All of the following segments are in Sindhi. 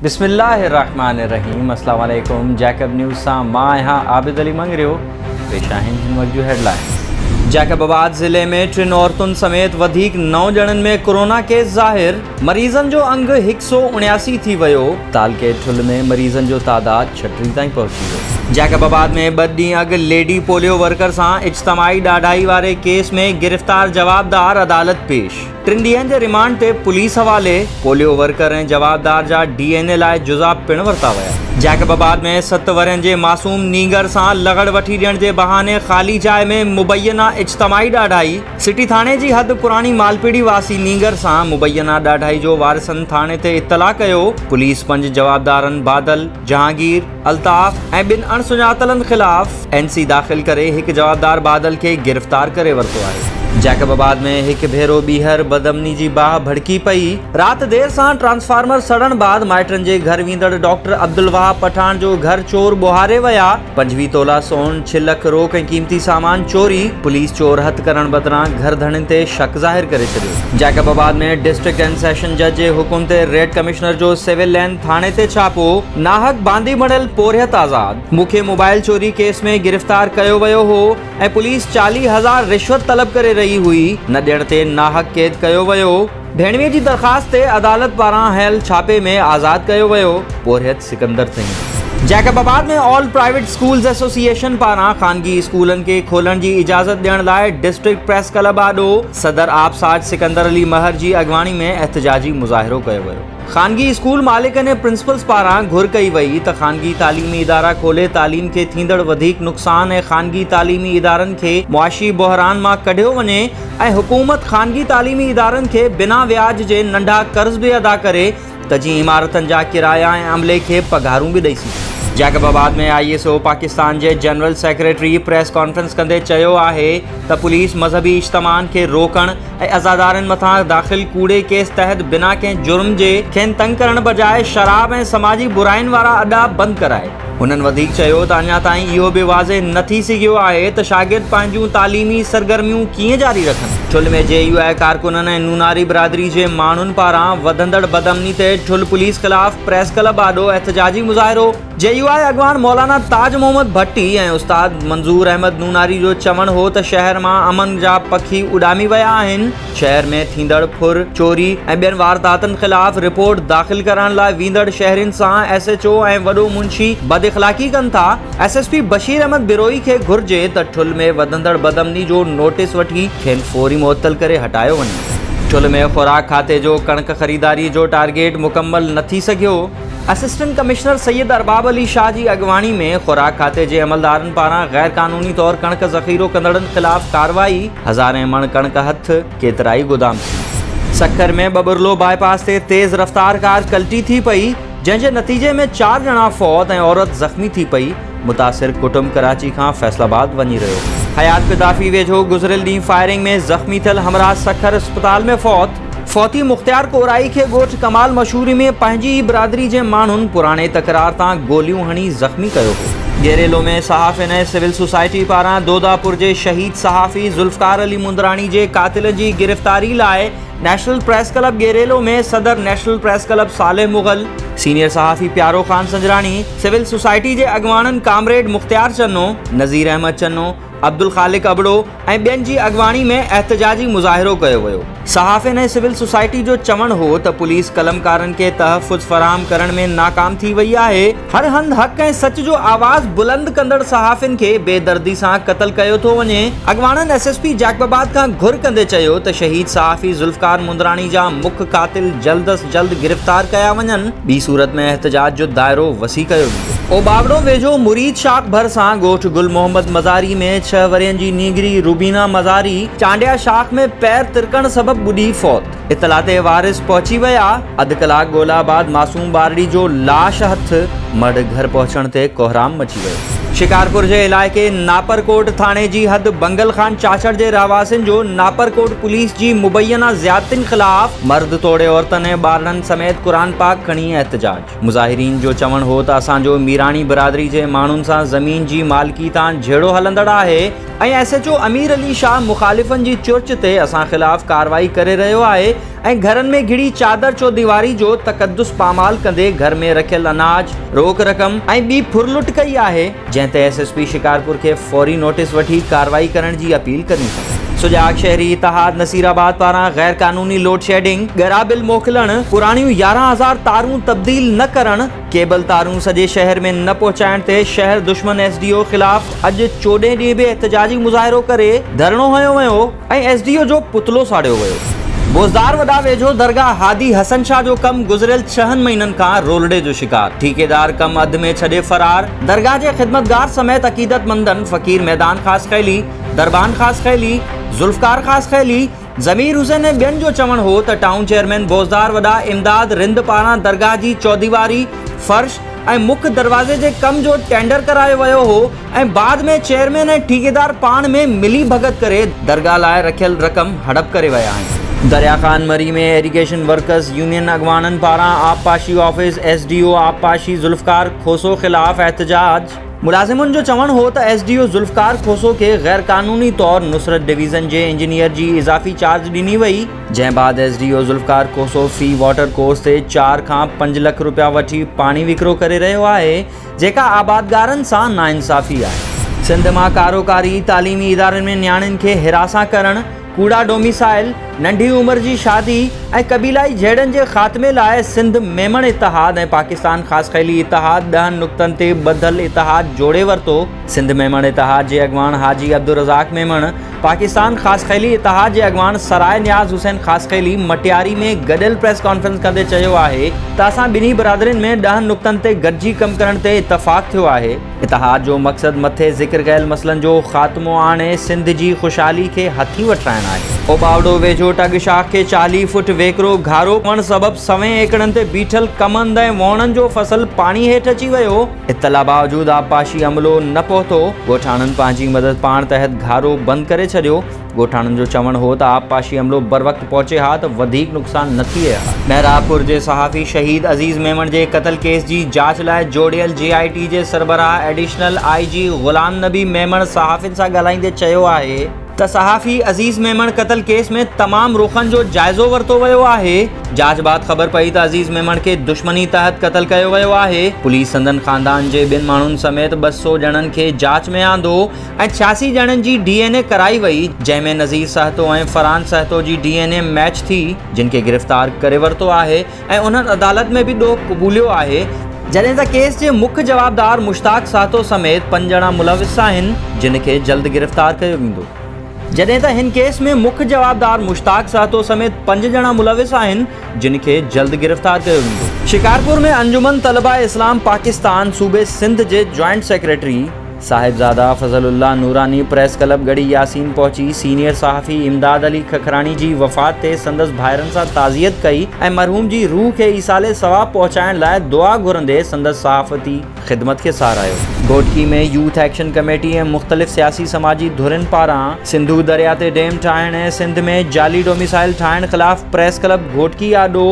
بسم الله الرحمٰن الرحيم اسلام عليڪم جيڪب نيوز سان مان آهيان عابد علي مڱريو پيش آهن هن وقت جون هيڊلائنز. جيڪب آباد ضلعي ۾ ٽن عورتن سميت وڌيڪ نو ڄڻن ۾ ڪورونا ڪيس ظاهر، مريضن جو انگ 179 ٿي ويو، تعلقي ٺل ۾ مريضن جو تعداد 36 تائين پهچي ويو. جيڪب آباد ۾ ٻه ڏينهن اڳ ليڊي پوليو ورڪر سان اجتماعي ڏاڍائي واري ڪيس ۾ گرفتار جوابدار عدالت پيش. ٽن ڏينهن جي ريمانڊ تي پوليس حوالي، پوليو ورڪر ۽ جوابدار جا ڊي اين اي لاء جزا پڻ ورتا ويا. جيڪب آباد ۾ 7 ورهين جي معصوم نينگر سان لغڙ وٺي ڏيڻ جي بهاني خالي جاء ۾ مبينا اجتماعي ڏاڍائي، سٽي ٿاڻي جي حد پراڻي مالپيڙي واسي نينگر سان مبينا ڏاڍائي جو وارثن ٿاڻي تي اطلاع ڪيو، پوليس پنج جوابدارن بادل، جهانگير، الطاف ۽ ٻن اڻ سڃاتلن خلاف اين سي داخل ڪري هڪ جوابدار بادل کي گرفتار ڪري ورتو آهي. جيڪب آباد ۾ هڪ ڀيرو ٻيهر بدامني جي باهه ڀڙڪي پئي، رات دير سان ٽرانسفارمر سڙڻ بعد مائٽن جي گهر ويندڙ ڊاڪٽر عبدالوهاب پٺاڻ جو گهر چور ٻوهاري ويا، 25 تولا سون، 6 لک روڪ ۽ قيمتي سامان چوري، پوليس چور هٿ ڪرڻ بدران گهر ڌڻين تي شڪ ظاهر ڪري ڇڏيو. جيڪب آباد ۾ ڊسٽرڪٽ اينڊ سيشن جج جي حڪم تي ريڊ ڪمشنر جو سول لائين ٿاڻي تي ڇاپو، ناحق باندي بڻيل پورهيت آزاد. مون کي موبائل چوري ڪيس ۾ گرفتار ڪيو ويو هو ۽ پوليس 40,000 رشوت طلب ڪري رهي هئي، نه ڏيڻ تي ناحق قيد ڪيو ويو، ڀيڻوي جي درخواست تي عدالت پاران هنيل ڇاپي ۾ آزاد ڪيو ويو، پورهيت Sikandar Thaheem. Jacobabad ۾ all private schools association پاران خانگي اسڪولن کي کولڻ جي اجازت ڏيڻ لاء ڊسٽرڪٽ پريس ڪلب آڏو صدر آبساج سڪندر علي مهر جي اڳواڻي ۾ احتجاجي مظاهرو ڪيو ويو. خانگي اسڪول مالڪن ۽ پرنسپلز پاران گهر ڪئي وئي ته خانگي تعليمي ادارا کولي تعليم کي ٿيندڙ وڌيڪ نقصان ۽ خانگي تعليمي ادارن کي معاشي بحران مان ڪڍيو وڃي ۽ حڪومت خانگي تعليمي ادارن کي بنا وياج جي ننڍا قرض به ادا ڪري ته جيئن عمارتن جا ڪرايا ۽ عملي کي پگهارون به ڏئي سگهجن. جيڪب آباد ۾ I S O Pakistan جي جنرل سيڪريٽري پريس ڪانفرنس ڪندي چيو آهي ته پوليس مذهبي اجتماعن کي روڪڻ ۽ عزادارن مٿان داخل ڪوڙي ڪيس تحت بنا ڪنهن جرم جي کين تنگ ڪرڻ بجاء شراب ۽ سماجي براين وارا اڏا بند ڪرائي. هنن وڌيڪ چيو ته اڃا تائين اهو به واضح نه ٿي سگهيو آهي ته شاگرد پنهنجون تعليمي سرگرميون ڪيئن جاري رکن. ٺل ۾ جي يو آء ڪارڪنن ۽ نوناري برادري جي ماڻهن پاران وڌندڙ بدامني تي ٺل پوليس خلاف پريس ڪلب آڏو احتجاجي مظاهرو، جي يو آء اڳواڻ مولانا تاج محمد ڀٽي ۽ استاد منظور احمد نوناري جو چوڻ هو ته شهر مان امن جا پکي اڏامي ويا آهن، شهر ۾ ٿيندڙ ڦر، چوري ۽ ٻين وارداتن خلاف رپورٽ داخل ڪرائڻ لاء ويندڙ شهرين سان ايس ايڇ او ۽ وڏو منشي بداخلاقي ڪن ٿا، S S P Bashir Ahmed Brohi کي گهرجي ته ٺل ۾ وڌندڙ بدامني جو نوٽيس وٺي کين فوري معطل ڪري هٽايو وڃي. ٺل ۾ خوراڪ کاتي جو ڪڻڪ خريداري جو ٽارگيٽ مڪمل نه ٿي سگهيو. اسسٽنٽ ڪمشنر سيد ارباب علي شاهه جي اڳواڻي ۾ خوراڪ کاتي جي عملدارن پاران غير قانوني طور ڪڻڪ ذخيرو ڪندڙن خلاف ڪارروائي، هزارين مڻ ڪڻڪ هٿ، ڪيترائي گودام سيل. سکر ۾ ٻٻرلو باء پاس تي تيز رفتار ڪار ڪلٽي ٿي پئي، جنهن جي نتيجي ۾ 4 ڄڻا فوت ۽ عورت زخمي ٿي پئي، متاثر ڪٽنب ڪراچي کان فيصل آباد وڃي رهيو هو. حيات پتافي ويجهو گذريل ڏينهن فائرنگ ۾ زخمي ٿيل همراهه سکر اسپتال ۾ فوت. فوتي مختيار ڪورائي کي ڳوٺ ڪمال مشوري ۾ پنهنجي ئي برادري جي ماڻهن پراڻي تڪرار تان گوليون هڻي زخمي ڪيو هو. ڳيريلو ۾ صحافين ۽ سول سوسائٽي پاران دوداپور جي شهيد صحافي ذوالفقار علي مندراڻي جي قاتلن جي گرفتاري لاء نيشنل پريس ڪلب ڳيريلو ۾ صدر national press club Saleh Mughal, senior صحافي پيارو خان سنجراڻي، سول سوسائٽي جي اڳواڻن ڪامريڊ مختيار چنو، نذير احمد چنو، عبدالخالق ابڙو ۽ ٻين جي اڳواڻي ۾ احتجاجي مظاهرو ڪيو ويو. صحافين ۽ سول سوسائٽي جو چوڻ هو ته پوليس قلمڪارن کي تحفظ فراهم ڪرڻ ۾ ناڪام ٿي وئي آهي، هر هنڌ حق ۽ سچ جو آواز بلند ڪندڙ صحافين کي بي دردي سان قتل ڪيو ٿو وڃي. اڳواڻن ايس ايس پي جيڪب آباد کان گهر ڪندي چيو ته شهيد صحافي ذوالفقار مندراڻي جا مک قاتل جلد از جلد گرفتار ڪيا وڃن، ٻي صورت ۾ احتجاج جو دائرو وسيع ڪيو ويندو. اوٻاوڙو ويجهو مريد شاخ ڀرسان ڳوٺ گل محمد مزاري ۾ 6 ورهين جي نينگري روبينا مزاري چانڊيا شاخ ۾ پير ترڪڻ سبب ٻڏي فوت، اطلاع تي وارث پهچي ويا، اڌ ڪلاڪ ڳولا بعد معصوم ٻارڙي جو لاش هٿ، مڙهه گهر پهچڻ تي ڪهرام مچي ويو. شڪارپور جي علائقي ناپرڪوٽ ٿاڻي جي حد بنگل خان چاچڙ جي رهواسين جو ناپرڪوٽ پوليس جي مبينا زيادتين خلاف مرد توڙي عورتن ۽ ٻارڙن سميت قرآن پاڪ کڻي احتجاج. مظاهرين جو چوڻ هو ته اسان جو ميراڻي برادري جي ماڻهن سان زمين جي مالڪي تان جهيڙو هلندڙ آهي ۽ S H O Amir Ali Shah مخالفن جي چرچ تي اسان خلاف ڪارروائي ڪري رهيو آهي ۽ گهرن ۾ گهڙي چادر چوديواري جو تقدس پامال ڪندي گهر ۾ رکيل اناج، روڪ رقم ۽ ٻي ڦرلٽ ڪئي آهي، جنهن تي ايس ايس پي شڪارپور کي فوري نوٽيس وٺي ڪارروائي ڪرڻ جي اپيل ڪريون ٿا. سجاڳ شهري اتحاد نصيرآباد پاران غير قانوني لوڊشيڊنگ، ڳرا بل موڪلڻ، پراڻيون 11,000 تارون تبديل نه ڪرڻ، ڪيبل تارون سڄي شهر ۾ نه پهچائڻ تي شهر دشمن ايس ڊي او خلاف اڄ چوڏهين ڏينهن به احتجاجي مظاهرو ڪري ڌرڻو هنيو ويو ۽ ايس ڊي او جو پتلو ساڙيو ويو. بوزدار وڏا ويجهو درگاهه هادي حسن شاهه جو ڪم گذريل ڇهن مهينن کان رولڙي جو شڪار، ٺيڪيدار ڪم اڌ ۾ ڇڏي فرار، درگاهه جي خدمتگار سميت عقيدتمندن فقير ميدان خاصخيلي، دربان خاصخيلي، ذوالفقار خاصخيلي، ضمير حسين ۽ ٻين جو چوڻ هو ته ٽائون چيئرمين بوزدار وڏا امداد رند پاران درگاهه جي چوديواري، فرش ۽ مک دروازي جي ڪم جو ٽينڊر ڪرايو ويو هو ۽ بعد ۾ چيئرمين ۽ ٺيڪيدار پاڻ ۾ ملي ڀڳت ڪري درگاهه لاء رکيل رقم هڙپ ڪري ويا آهن. Darya Khan Marri ۾ irrigation workers union اڳواڻن پاران آبپاشي آفيس ايس ڊي او آبپاشي ذوالفقار کوسو خلاف احتجاج، ملازمن جو چوڻ هو ته S D O Zulfiqar Khoso کي غير قانوني طور نصرت ڊويزن جي انجنيئر جي اضافي چارج ڏني وئي، جنهن بعد S D O Zulfiqar Khoso في واٽر ڪورس تي 4 کان 5 لک رپيا وٺي پاڻي وڪرو ڪري رهيو آهي، جيڪا آبادگارن سان ناانصافي آهي. سنڌ مان ڪاروڪاري تعليمي ادارن ۾ نياڻين کي هراسان ڪرڻ، ڪوڙا ڊوميسائل، ننڍي عمر جي شادي ۽ قبيلائي جهيڙن جي خاتمي لاء سنڌ ميمڻ اتحاد ۽ پاڪستان خاصخيلي اتحاد ڏهن نقطن تي ٻڌل اتحاد جوڙي ورتو. سنڌ ميمڻ اتحاد جي اڳواڻ حاجي عبدالرزاق ميمڻ، پاڪستان خاصخيلي اتحاد جي اڳواڻ سراء نياز حسين خاصخيلي مٽياري ۾ گڏيل پريس ڪانفرنس ڪندي چيو آهي ته اسان ٻنهي برادرين ۾ ڏهن نقطن تي گڏجي ڪم ڪرڻ تي اتفاق ٿيو آهي. اتحاد جو مقصد مٿي ذڪر ڪيل مسئلن جو خاتمو آڻي سنڌ جي خوشحالي کي هٿي وٺرائڻ آهي. اوٻاوڙو ويجهو ٽڳ شاخ کي 40 فوٽ ويڪرو گهارو پوڻ سبب سوين ايڪڙن تي بيٺل ڪمند ۽ ووڻن جو فصل پاڻي هيٺ اچي ويو، اطلاع باوجود آبپاشي عملو نه پهتو، ڳوٺاڻن پنهنجي مدد پاڻ تحت گهارو بند ڪري ڇڏيو. ڳوٺاڻن جو چوڻ هو ته آبپاشي عملو بروقت پهچي ها ته وڌيڪ نقصان نه ٿئي ها. محرابپور جي صحافي شهيد عزيز ميمڻ جي قتل ڪيس جي جاچ لاء جوڙيل جي آء ٽي جي سربراهه ايڊيشنل I جي غلام نبي ميمڻ صحافين سان ڳالهائيندي چيو آهي ته صحافي عزيز ميمڻ قتل ڪيس ۾ تمام رخن جو جائزو ورتو ويو آهي، جاچ بعد خبر پئي ته عزيز ميمڻ کي دشمني تحت قتل ڪيو ويو آهي، پوليس سندن خاندان جي ٻن ماڻهن سميت 200 ڄڻن کي جاچ ۾ آندو ۽ 86 ڄڻن جي ڊي اين اي ڪرائي وئي، جنهن ۾ نذير سهتو ۽ فرحان سهتو جي ڊي اين اي ميچ ٿي، جن کي گرفتار ڪري ورتو آهي ۽ انهن عدالت ۾ به ڏوهه قبوليو آهي، جڏهن ته ڪيس جي مک جوابدار مشتاق سهتو سميت 5 ڄڻا ملوث آهن، جن کي جلد گرفتار ڪيو ويندو. جڏهن ته هن ڪيس ۾ مک جوابدار مشتاق سهتو سميت 5 ڄڻا ملوث آهن، جن کي جلد گرفتار ڪيو ويندو. شڪارپور ۾ انجمن طلبه اسلام پاڪستان صوبي سنڌ جي joint secretary Sahibzada Fazal Ullah Noorani press club Garhi Yasin پهچي سينيئر صحافي امداد علي ککراڻي جي وفات تي سندس ڀائرن سان تعزيت ڪئي ۽ مرحوم جي روح کي ايصال ثواب پهچائڻ لاء دعا گهرندي سندس صحافتي خدمت کي ساراهيو. گهوٽڪي ۾ يوٿ ايڪشن ڪميٽي ۽ مختلف سياسي سماجي ڌرين پاران سنڌو درياء تي ڊيم ٺاهڻ ۽ سنڌ ۾ جعلي ڊوميسائل ٺاهڻ خلاف پريس ڪلب گهوٽڪي آڏو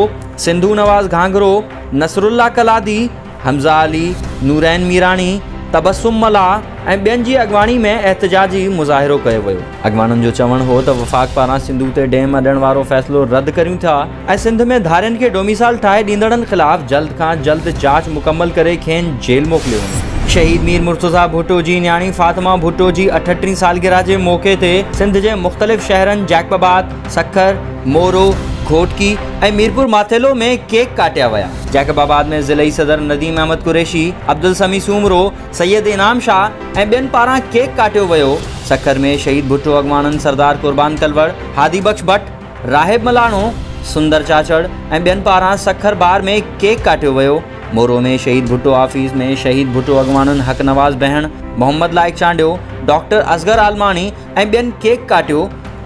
سنڌو نواز گهانگهرو، نصرالله ڪلادي، حمزه علي، نورين ميراڻي، تبسم ملاح ۽ ٻين جي اڳواڻي ۾ احتجاجي مظاهرو ڪيو ويو. اڳواڻن جو چوڻ هو ته وفاق پاران سنڌو تي ڊيم اڏڻ وارو فيصلو رد ڪريون ٿا ۽ سنڌ ۾ ڌارين کي ڊوميسائل ٺاهي ڏيندڙن خلاف جلد کان جلد جاچ مڪمل ڪري کين جيل موڪليو وڃي. شهيد مير مرتضيٰ ڀٽو جي نياڻي فاطمه ڀٽو جي 38 سالگرهه جي موقعي تي سنڌ جي مختلف شهرن جيڪب آباد، سکر، مورو، گهوٽڪي ۽ ميرپور ماٿيلو ۾ ڪيڪ ڪاٽيا ويا. جيڪب آباد ۾ ضلعي صدر نديم احمد قريشي، عبدالسميع سومرو، سيد انعام شاهه ۽ ٻين پاران ڪيڪ ڪاٽيو ويو. سکر ۾ شهيد ڀٽو اڳواڻن سردار قربان ڪلوڙ، هادي بخش ڀٽ، راهب ملاڻو، سندر چاچڙ ۽ ٻين پاران سکر بار ۾ ڪيڪ ڪاٽيو ويو. مورو ۾ شهيد ڀٽو آفيس ۾ شهيد ڀٽو اڳواڻن حق نواز بهڻ، محمد لائق چانڊيو، ڊاڪٽر اصغر عالماڻي ۽ ٻين ڪيڪ ڪاٽيو.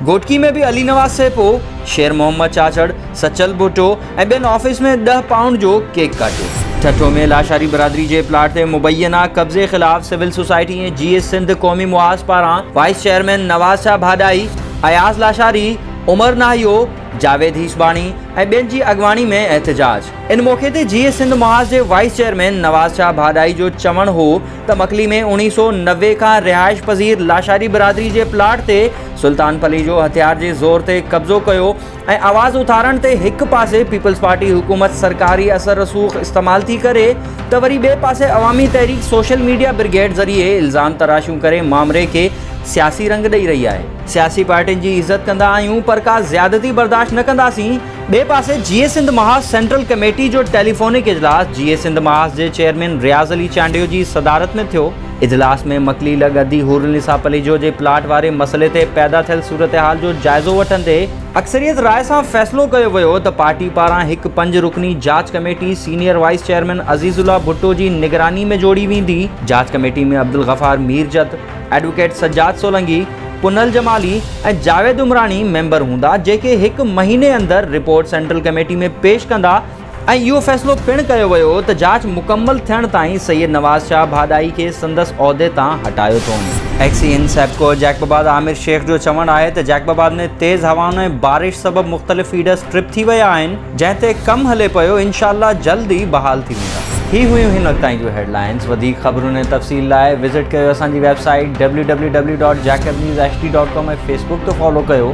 گهوٽڪي ۾ به علي نواز سيپو، شير محمد چاچڙ، سچل ڀٽو ۽ ٻين آفيس ۾ 10 پائونڊ جو ڪيڪ ڪاٽيو. ٺٽو ۾ لاشاري برادري جي پلاٽ تي مبينا قبضي خلاف سول سوسائٽي ۽ جيئي سنڌ قومي محاذ پاران وائيس چيئرمين نواز شاهه ڀاڏائي، اياز لاشاري، عمر ناهيو، جاويد هيسباڻي ۽ ٻين جي اڳواڻي ۾ احتجاج. ان موقعي تي جيئي سنڌ محاذ جي وائيس چيئرمين نواز شاهه ڀاڏائي جو چوڻ هو ته مڪلي ۾ 1990 کان رهائش پذير لاشاري برادري جي پلاٽ تي سلطان پليجو هٿيار جي زور تي قبضو ڪيو ۽ آواز اٿارڻ تي هڪ پاسي پيپلز پارٽي حڪومت سرڪاري اثر رسوخ استعمال ٿي ڪري ته وري ٻئي پاسي عوامي تحريڪ سوشل ميڊيا برگيڊ ذريعي الزام تراشيون ڪري مامري کي سياسي رنگ ڏئي رهي آهي. سياسي پارٽين جي عزت ڪندا آهيون پر ڪا زيادتي برداشت نه ڪنداسين. ٻئي پاسي جيئي سنڌ محاذ سينٽرل ڪميٽي جو ٽيليفونڪ اجلاس جيئي سنڌ محاذ جي چيئرمين رياض علي چانڊيو جي صدارت ۾ ٿيو. اجلاس ۾ مڪلي لڳ ادي حورالنساء پليجو جي پلاٽ واري مسئلي تي پيدا ٿيل صورتحال جو جائزو وٺندي اڪثريت راء سان فيصلو ڪيو ويو ته پارٽي پاران هڪ پنج رڪني جاچ committee senior vice chairman Azizullah Bhutto جي نگراني ۾ جوڙي ويندي. جاچ committee ۾ Abdul Ghaffar Mirjat, advocate Sajjad Solangi, Punhal Jamali ۽ Javed Umrani member هوندا جيڪي هڪ مهيني اندر رپورٽ سينٽرل ڪميٽي ۾ پيش ڪندا ۽ اهو فيصلو پڻ ڪيو ويو ته جاچ مڪمل ٿيڻ تائين سيد نواز شاهه ڀاڏائي کي سندس عهدي تان هٽايو ٿو وڃي. ايڪس اي اين سيپڪو جيڪب آباد عامر شيخ جو چوڻ آهي ته جيڪب آباد ۾ تيز هوائن ۽ بارش سبب مختلف فيڊرز ٽرپ ٿي ويا آهن جنهن تي ڪم هلي پيو انشاء الله جلد ئي بحال ٿي ويندا. هي هيون هن وقت تائين جون هيڊ لائنز وڌيڪ خبرن ۽ تفصيل لاء وزٽ ڪيو اسان جي web site www.jacobnewshd.com ۽ Facebook تي فالو ڪيو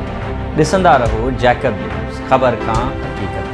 ڏسندا رهو جيڪب نيوز خبر کان حقيقت.